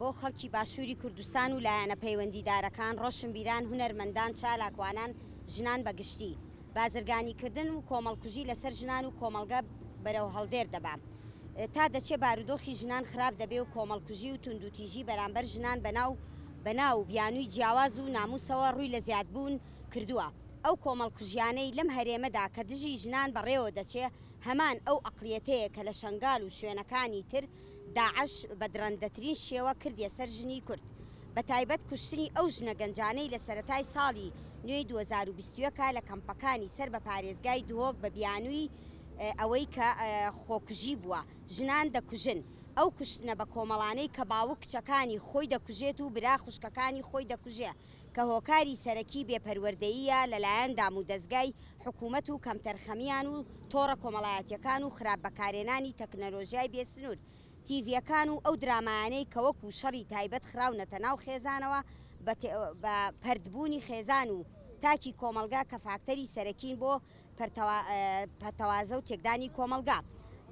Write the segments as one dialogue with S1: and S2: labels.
S1: بۆ خەڵکی باشووری کوردستان و لایەنە پەیوەندیدارەکان، ڕۆشنبیران، هونەرمەندان، چالاکوانان، ژنان بە گشتی. بازرگانیکردن و کۆمەڵکوژی لەسەر ژنان و کۆمەڵگە بەرەو هەڵدێر دەبا. تا دەچێ بارودۆخی ژنان خراپ دەبێ و کۆمەڵکوژی و توندوتیژی بەرامبەر ژنان بە ناو بە ناو و بیانووی جیاواز و نامووسەوە ڕووی لە زیادبوون کردووە. ئەو کۆمەڵکوژیانەی لەم هەرێمەدا کە دژی ژنان بەڕێوە دەچێ هەمان ئەو ئەقڵیەتەیە کە لە شەنگال و شوێنەکانی تر داعش بە دڕەندەترین شێوە کردیە سەر ژنی کورد بە تایبەت کوشتنی ئەو ژنە گەنجانەی لە سەرەتای ساڵی نوێی 2021 لە کەمپەکانی سەر بە پارێزگای دهۆک بە بیانووی ئەوەی کە خۆکوژی بووە ژنان دەکوژن. ئەو کوشتنە بە کۆمەڵانەی کە باوک کچەکانی خۆی دەکوژێت و برا خوشکەکانی خۆی دەکوژێ کە هۆکاری سەرەکی بێ پەروەردەییە لەلایەن دامودەزگای حکومەت و کەمتەرخەمیان و تۆڕە کۆمەڵایەتیەکان و خراپ بەکارێنانی تەکنەلۆژیای بێ سنور تیڤیەکان و ئەو درامایانەی کە وەکو شەڕی تایبەت خراونەتە ناو خێزانەوە بە پەرتبوونی خێزان و تاکی کۆمەڵگا کە فاکتەری سەرەکین بۆ پەرتەوازە و تێکدانی کۆمەڵگا.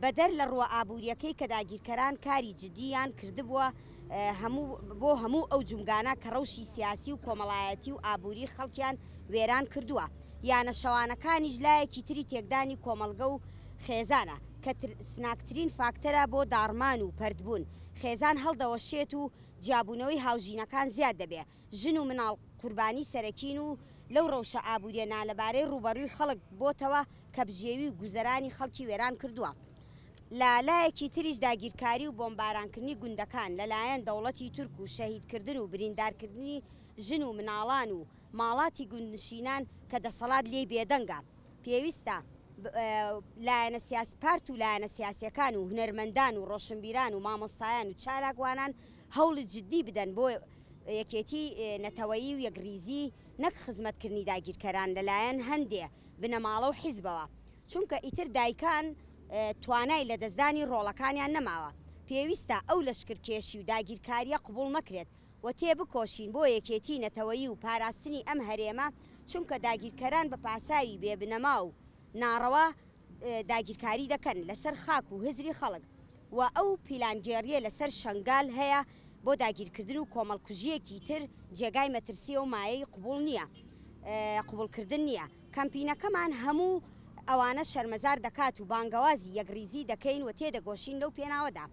S1: بەدەر لە ڕووە ئابوورییەکەی کە داگیرکەران کاری جدییان کردبووە هەموو بۆ هەموو ئەو جومگانە کە ڕەوشی سیاسی و کۆمەڵایەتی و ئابووری خەڵکیان وێران کردووە. یانە شەوانەکانیش لایەکی تری تێکدانی کۆمەڵگە و خێزانە کە ترسناکترین فاکتەرە بۆ داڕمان و پەرتبوون. خێزان هەڵدەوەشێت و جیابوونەوەی هاوژینەکان زیاد دەبێ. ژن و مناڵ قوربانی سەرەکین و لەو ڕەوشە ئابووریە نالەبارەی ڕووبەڕووی خەڵک بۆتەوە کە بژێوی و گوزەرانی خەڵکی وێران کردووە. لە لایەکی تریش داگیرکاری و بۆمبارانکردنی گوندەکان لە لایەن دەوڵەتی تورک و شەهیدکردن و بریندارکردنی ژن و مناڵان و ماڵاتی گوندنشینان کە دەسەڵات لێی بێدەنگە پێویستە لایەنە سیاس پارت و لایەنە سیاسیەکان و هونەرمەندان و ڕۆشنبیران و مامۆستایان و چالاکوانان هەوڵی جدی بدەن بۆ یەکێتی نەتەوەیی و یەکڕیزی نەک خزمەتکردنی داگیرکەران لەلایەن هەندێ بنەماڵە و حیزبەوە چونکە ئیتر دایکان توانای لەدەستدانی ڕۆڵەکانیان نەماوە پێویستە ئەو لەشکرکێشی و داگیرکاریە قبوڵ نەکرێت و تێبکۆشین بۆ یەکێتی نەتەوەیی و پاراستنی ئەم هەرێمە چونکە داگیرکەران بە پاساوی بێ بنەما و ناڕەوا داگیرکاری دەکەن لەسەر خاک و هزری خەڵک و ئەو پیلانگێڕیە لەسەر شەنگال هەیە بۆ داگیرکردن و کۆمەڵکوژیەکی تر جێگای مەترسیە و مایەی قبوڵ نیە قبوڵکردن نیە کەمپینەکەمان هەموو ئەوانە شەرمەزار دەکات و بانگەوازی یەکڕیزی دەکەین و تێدەگۆشین لەو پێناوەدا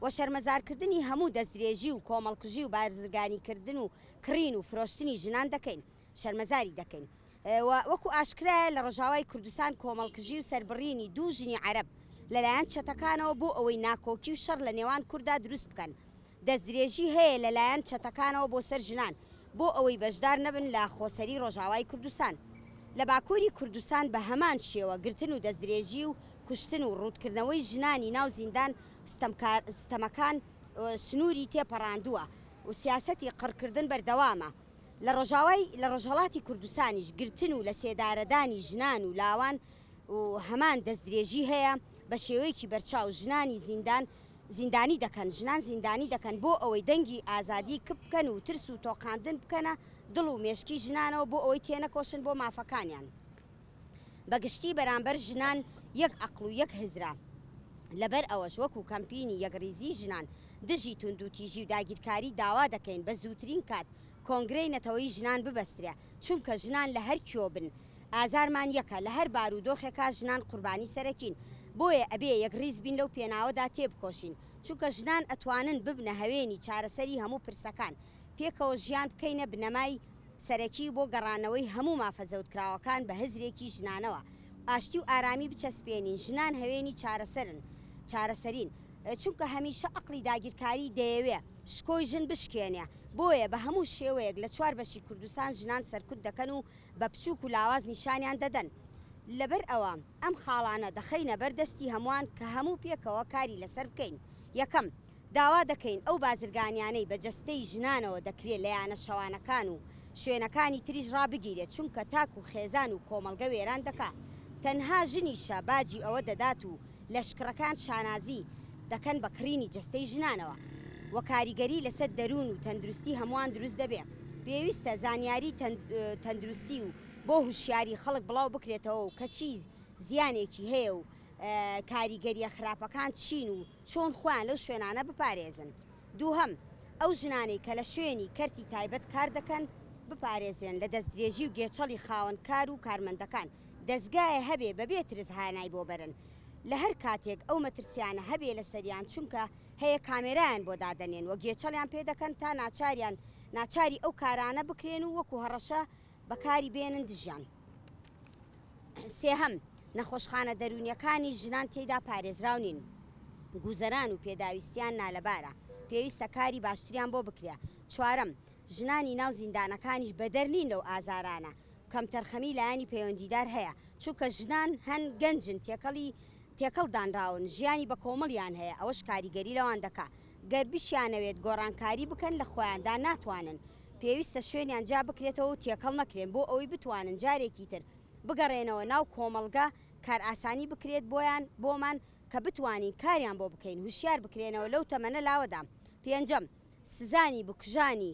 S1: و شەرمەزارکردنی هەموو دەستدرێژی و کۆمەڵکوژی و بازرگانیکردن و کڕین و فرۆشتنی ژنان دەکەین شەرمەزاری دەکەین. و وەکو ئاشکرایە لە ڕۆژاوای کوردستان کۆمەڵکژی و سەربڕینی دوو ژنی عەرەب لەلایەن چەتەکانەوە بۆ ئەوەی ناکۆکی و شەڕ لە نێوان کورددا دروست بکەن دەستدرێژی هەیە لەلایەن چەتەکانەوە بۆ سەر ژنان بۆ ئەوەی بەشدار نەبن لە خۆسەری ڕۆژاوای کوردستان لە باکوری کوردستان بە هەمان شێوە گرتن و دەستدرێژی و کوشتن و ڕووتکردنەوەی ژنانی ناو زیندان ستەمەکان سنووری تێپەڕاندووە و سیاسەتی قڕکردن بەردەوامە. لە ڕۆژاوای لە ڕۆژهەڵاتی کوردستانیش گرتن و لەسێدارەدانی ژنان و لاوان و هەمان دەستدرێژی هەیە، بە شێوەیەکی بەرچاو ژنانی زیندان زیندانی دەکەن ژنان زیندانی دەکەن بۆ ئەوەی دەنگی ئازادی کپ بکەن و ترس و تۆقاندن بکەنە دڵ و مێشکی ژنانەوە بۆ ئەوەی تێنەکۆشن بۆ مافەکانیان. بە گشتی بەرامبەر ژنان یەک ئەقڵ و یەک هزرە. لەبەر ئەوەش وەکو کەمپینی یەکڕیزی ژنان دژی توندوتیژی و داگیرکاری داوا دەکەین بە زووترین کات کۆنگرەی نەتەوەیی ژنان ببەسترێ چونکە ژنان لە هەر کوێ بن ئازارمان یەکە لە هەر بارودۆخێکا ژنان قوربانی سەرەکین بۆیە ئەبێ یەکڕیز بین لەو پێناوەدا تێبکۆشین چونکە ژنان ئەتوانن ببنە هەوێنی چارەسەری هەموو پرسەکان پێکەوە ژیان بکەینە بنەمای سەرەکی بۆ گەڕانەوەی هەموو مافە زەوتکراوەکان بە هزرێکی ژنانەوە ئاشتی و ئارامی بچەسپێنین، ژنان هەوێنی چارەسەرن چارەسەرین، چونکە هەمیشە ئەقڵی داگیرکاری دەیەوێ شکۆی ژن بشکێنێ، بۆیە بە هەموو شێوەیەک لە چوار بەشی کوردستان ژنان سەرکوت دەکەن و بە بچووک و لاواز نیشانیان دەدەن. لەبەر ئەوە ئەم خاڵانە دەخەینە بەر دەستی هەمووان کە هەموو پێکەوە کاری لەسەر بکەین. یەکەم، داوا دەکەین ئەو بازرگانیانەی بە جەستەی ژنانەوە دەکرێت لە یانە شەوانەکان و شوێنەکانی تریش ڕابگیرێت چونکە تاک و خێزان و کۆمەڵگە وێران دەکا تەنها ژنیشە باجی ئەوە دەدات و لەشکڕەکان شانازی دەکەن بە کڕینی جەستەی ژنانەوە و کاریگەری لەسەر دەروون و تەندروستی هەمووان دروست دەبێ پێویستە زانیاری تەندروستی و بۆ هوشیاری خەڵک بڵاو بکرێتەوە و کە چی زیانێکی هەیە و کاریگەریە خراپەکان چین و چۆن خۆیان لەو شوێنانە بپارێزن. دووهەم، ئەو ژنانەی کە لە شوێنی کەرتی تایبەت کار دەکەن بپارێزرێن لە دەستدرێژی و گێچەڵی خاوەن کار و کارمەندەکان، دەزگایە هەبێ بەبێ ترس هانای بۆ بەرن لە هەر کاتێک ئەو مەترسیانە هەبێ لەسەریان چونکە هەیە کامێرایان بۆ دادەنێن و گێچەڵیان پێ دەکەن تا ناچاریان ناچاری ئەو کارانە بکرێن و وەکو هەڕەشە بەکاری بێنن دژیان. سێهەم، نەخۆشخانە دەروونیەکانی ژنان تێیدا پارێزراو نین، گوزەران و پێداویستیان نالەبارە، پێویستە کاری باشتریان بۆ بکرێ. چوارەم، ژنانی ناو زیندانەکانیش بەدەر نین لەو ئازارانە، کەمتەرخەمی لایەنی پەیوەندیدار هەیە، چونکە ژنان هەن گەنجن تێکەڵی تێکەڵ دانراون، ژیانی بەکۆمەڵیان هەیە، ئەوەش کاریگەری لەوان دەکا، گەر بشیانەوێت گۆڕانکاری بکەن لە خۆیاندا ناتوانن، پێویستە شوێنیان جیا بکرێتەوە و تێکەڵ نەکرێن بۆ ئەوەی بتوانن جارێکی تر بگەڕێنەوە ناو کۆمەڵگە کارئاسانی بکرێت بۆیان بۆمان کە بتوانین کاریان بۆ بکەین هوشیار بکرێنەوە لەو تەمەنە لاوەدا پێنجەم سزانی بکوژانی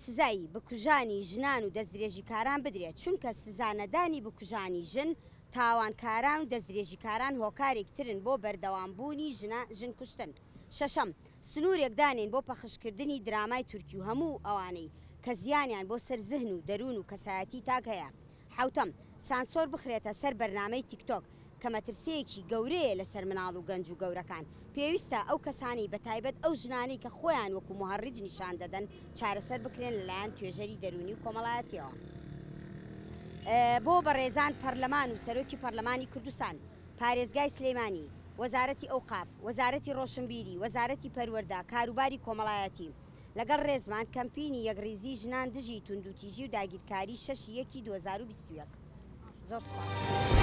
S1: سزای بکوژانی ژنان و دەستدرێژیکاران بدرێت چونکە سزا نەدانی بکوژانی ژن تاوانکاران و دەستدرێژیکاران هۆکارێک ترن بۆ بەردەوامبوونی ژن کوشتن. شەشەم، سنوورێک دانێین بۆ پەخشکردنی درامای تورکی و هەموو ئەوانەی کە زیانیان بۆ سەر زهن و دەروون و کەسایەتی تاک هەیە. حەوتەم، سانسۆر بخرێتە سەر بەرنامەی تیکتۆک کە مەترسییەکی گەورەیە لەسەر مناڵ و گەنج و گەورەکان. پێویستە ئەو کەسانەی بەتایبەت ئەو ژنانەی کە خۆیان وەکو موهەڕیج نیشان دەدەن چارەسەر بکرێن لەلایەن توێژەری دەروونی و کۆمەڵایەتیەوە. بۆ بەڕێزان پەرلەمان و سەرۆکی پەرلەمانی کوردستان، پارێزگای سلێمانی، وەزارەتی ئەوقاف، وەزارەتی ڕۆشنبیری، وەزارەتی پەروەردە، کاروباری کۆمەڵایەتی. لەگەڵ ڕێزمان کەمپینی یەکڕیزی ژنان دژی توندوتیژی و داگیرکاری شەش یەکی 2021. زۆر سوپاس.